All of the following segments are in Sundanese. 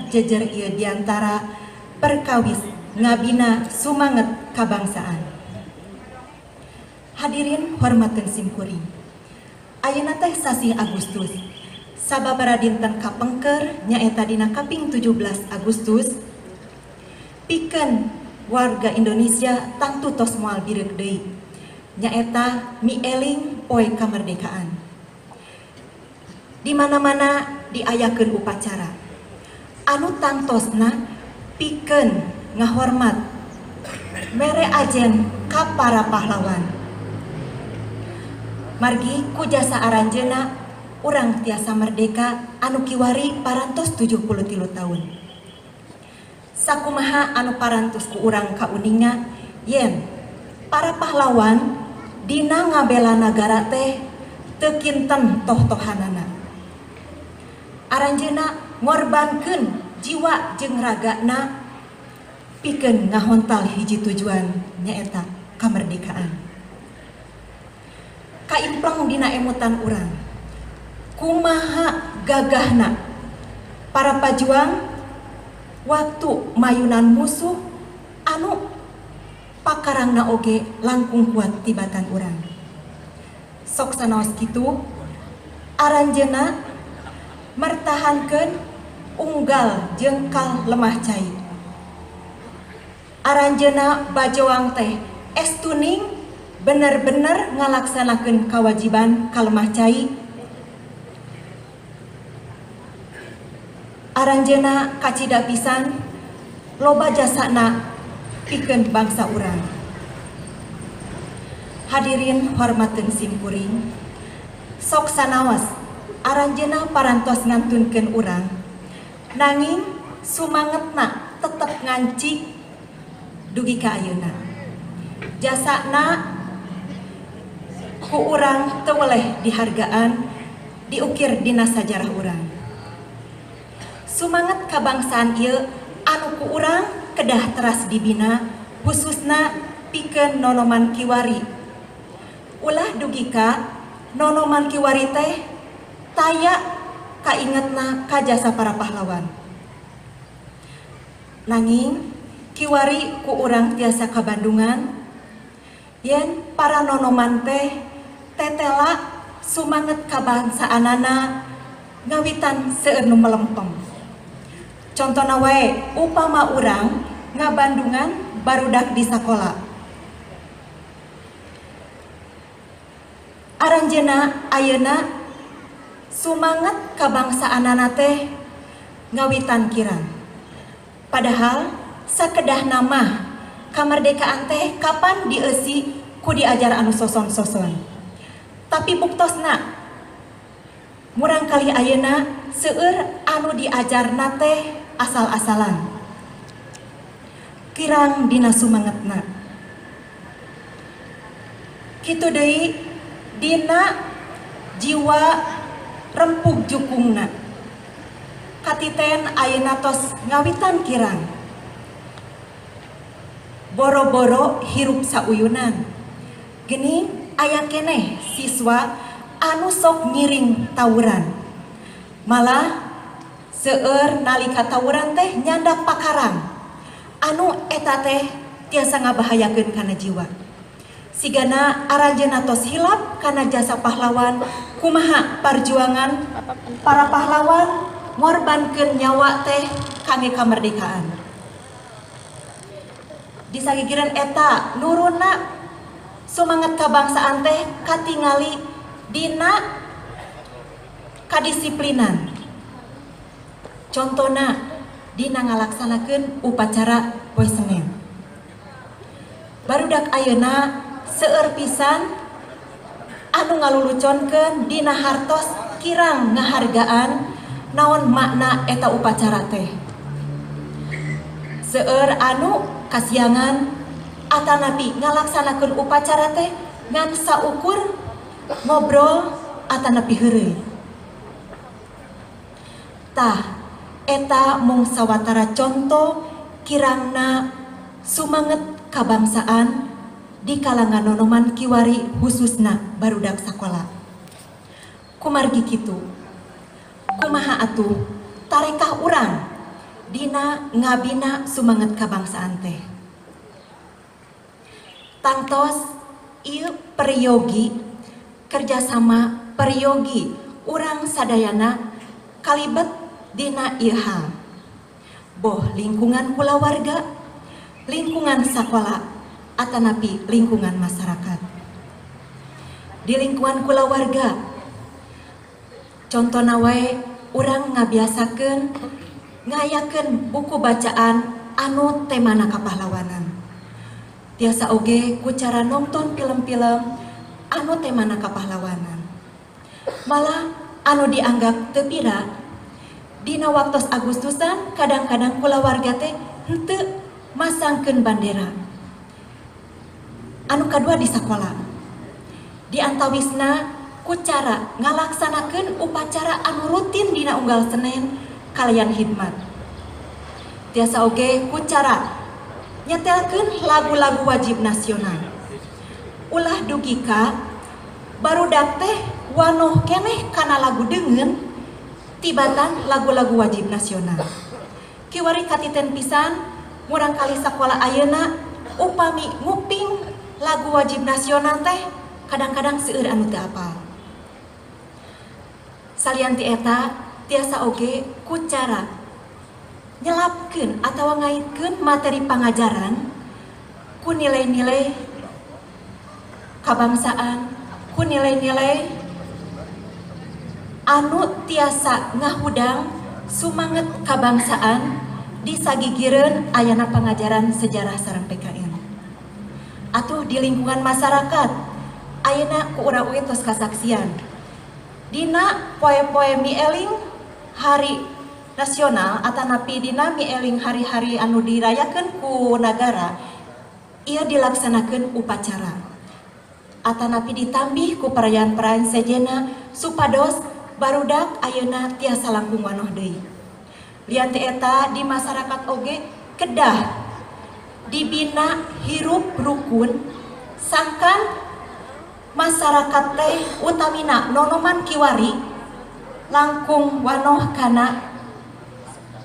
Jejer ieu diantara perkawis ngabina sumanget kabangsaan. Hadirin hormateun simkuring. Ayeuna teh sasih Agustus. Sababaraha dinten kapengker nyaeta dina kaping 17 Agustus pikeun warga Indonesia tangtu tos moal bireuk deui. Nyaeta mieling poe kamerdekaan. Di mana-mana diayakeun upacara anu tangtosna pikeun ngahormat mere ajen ka para pahlawan. Margi ku jasa aranjeuna urang tiasa merdeka anu kiwari parantos 73 tahun. Sakumaha anu parantos ku urang kauninga yen para pahlawan dina ngabela nagara teh teu kinten toh-tohanana. Aranjeuna ngorbankeun jiwa jeung ragana pikeun ngahontal hiji tujuan nyaeta kamerdekaan. Kaimpleng dina emutan urang kumaha gagahna para pajuang waktu mayunan musuh anu pakarangna oge langkung kuat tibatan urang. Sok sanaos kitu aranjeuna mertahankeun unggal jengkal lemah cai. Aranjeuna bajoang teh estuning bener-bener ngalaksanakeun kewajiban ka lemah cai. Aranjeuna kacida pisan loba jasana pikeun bangsa urang. Hadirin hormateun simkuring, sok sanaos aranjeuna parantos ngantunkeun urang, nanging sumangetna tetep ngancik dugi ka ayeuna. Jasana ku urang teu weleh dihargaan, diukir dina sajarah urang. Sumanget kabangsaan ieu anu ku urang kedah teras dibina, khususna pikeun nonoman kiwari. Ulah dugi ka nonoman kiwari teh taya kaingetna ka jasa para pahlawan. Nanging kiwari ku urang tiasa kabandungan yen para nonoman teh tetela sumanget kabangsaanana ngawitan seueur nu melempem. Contona wae upama urang ngabandungan barudak di sakola. Aranjeuna ayeuna sumanget kabangsaanana teh ngawitan kirang. Padahal sakedahna mah kamerdekaan teh kapan dieusi ku diajar anu soson-soson. Tapi buktosna murang kali ayeuna seueur anu diajarna teh asal-asalan. Kirang dina sumangetna. Kitu deui dina jiwa rempug jukungna. Katiten ayeuna tos ngawitan kirang. Boro-boro hirup sauyunan. Geuning aya keneh siswa anu sok ngiring tawuran. Malah seueur nalika tawuran teh nyandak pakarang anu eta teh tiasa ngabahayakeun kana jiwa. Sigana aranjeuna tos hilap kana jasa pahlawan, kumaha parjuangan para pahlawan ngorbankeun nyawa teh kangge kamerdekaan. Disagigireun eta nurunna sumanget kabangsaan teh katingali dina kadisiplinan. Contona dina ngalaksanakeun upacara poe Senin. Barudak ayeuna seueur pisan anu ngaluluconkeun dina hartos kirang ngahargaan naon makna eta upacara teh. Seueur anu kasiangan atanapi ngalaksanakeun upacara teh ngan saukur ngobrol atanapi heureuy. Tah eta mung sawatara conto kirangna sumanget kabangsaan di kalangan nonoman kiwari khususna barudak sakola. Kumargi kitu, kumaha atuh tarekah urang dina ngabina sumanget kabangsaan teh. Tangtos ieu peryogi kerjasama peryogi urang sadayana kalibet dina ieu hal. Boh lingkungan kulawarga, lingkungan sakola, atanapi lingkungan masyarakat. Di lingkungan kulawarga, contona wae urang ngabiasakeun ngayakeun buku bacaan anu temana kapahlawanan. Tiasa oge ku cara nonton film-film anu temana kapahlawanan. Malah anu dianggap teu pira dina waktos Agustusan kadang-kadang kulawarga teh henteu masangkeun bandera. Anu kadua di sakola. Di antawisna ku cara ngalaksanakeun upacara anu rutin dina unggal Senin kalayan hikmat. Tiasa oge ku cara nyetelkeun lagu-lagu wajib nasional. Ulah dugi ka barudak teh wanoh keneh kana lagu deungeun tibatan lagu-lagu wajib nasional. Kiwari katiten pisan murang kali sakola ayeuna upami nguping lagu wajib nasional teh kadang-kadang seueur anu teu apal. Salian ti eta tiasa oge ku cara nyelapkeun atawa ngaitkeun materi pangajaran ku nilai-nilai kabangsaan, ku nilai-nilai anu tiasa ngahudang sumanget kabangsaan disagigireun ayana pangajaran sejarah sareng PKN. Atuh di lingkungan masyarakat ayeuna ku urang oge tos kasaksian. Dina poe-poe mieling hari nasional atanapi dina mieling hari-hari anu dirayakeun ku nagara, ieu dilaksanakeun upacara. Atanapi ditambih ku perayaan-perayaan sejena supados barudak ayeuna tiasa langkung wanoh deui. Lian ti eta di masyarakat oge kedah dibina hirup rukun sangkan masyarakat teh utamina nonoman kiwari langkung wanoh kana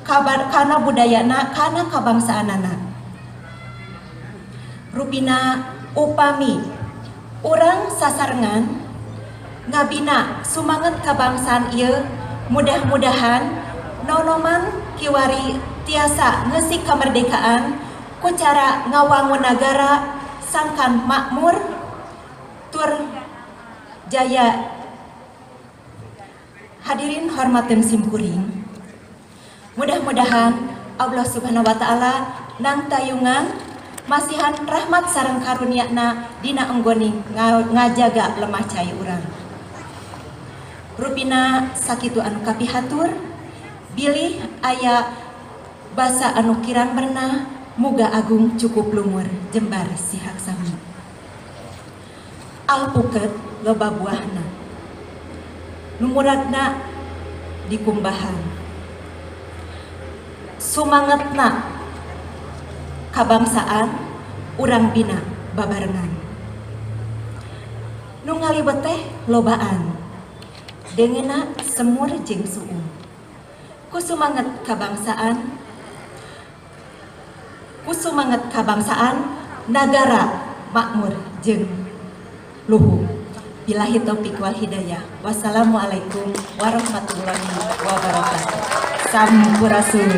kabar kana budayana kana kabangsaanana. Rupina upami urang sasarengan ngabina sumanget kabangsaan ieu, mudah-mudahan nonoman kiwari tiasa ngeusi kemerdekaan ku cara ngawangun nagara sangkan makmur tur jaya. Hadirin hormaten simkuring, mudah-mudahan Allah Subhanahu wa taala nang tayungan masihan rahmat sareng karunia-Na dina enggoning ngajaga lemah cai urang. Rupina sakitu anu kapihatur, bilih aya basa anu kirang bernah, muga agung cukup lumur jembar sihak sami. Alpuket loba buahna, numuratna dikumbahan, sumangetna kabangsaan urang bina babarengan. Nu ngaliwet teh lobaan, dengena semur jeung suung. Ku sumanget kabangsaan, ku sumanget kabangsaan nagara makmur jeung luhur. Billahi taufik wal hidayah. Wassalamualaikum warahmatullahi wabarakatuh. Sampurasun.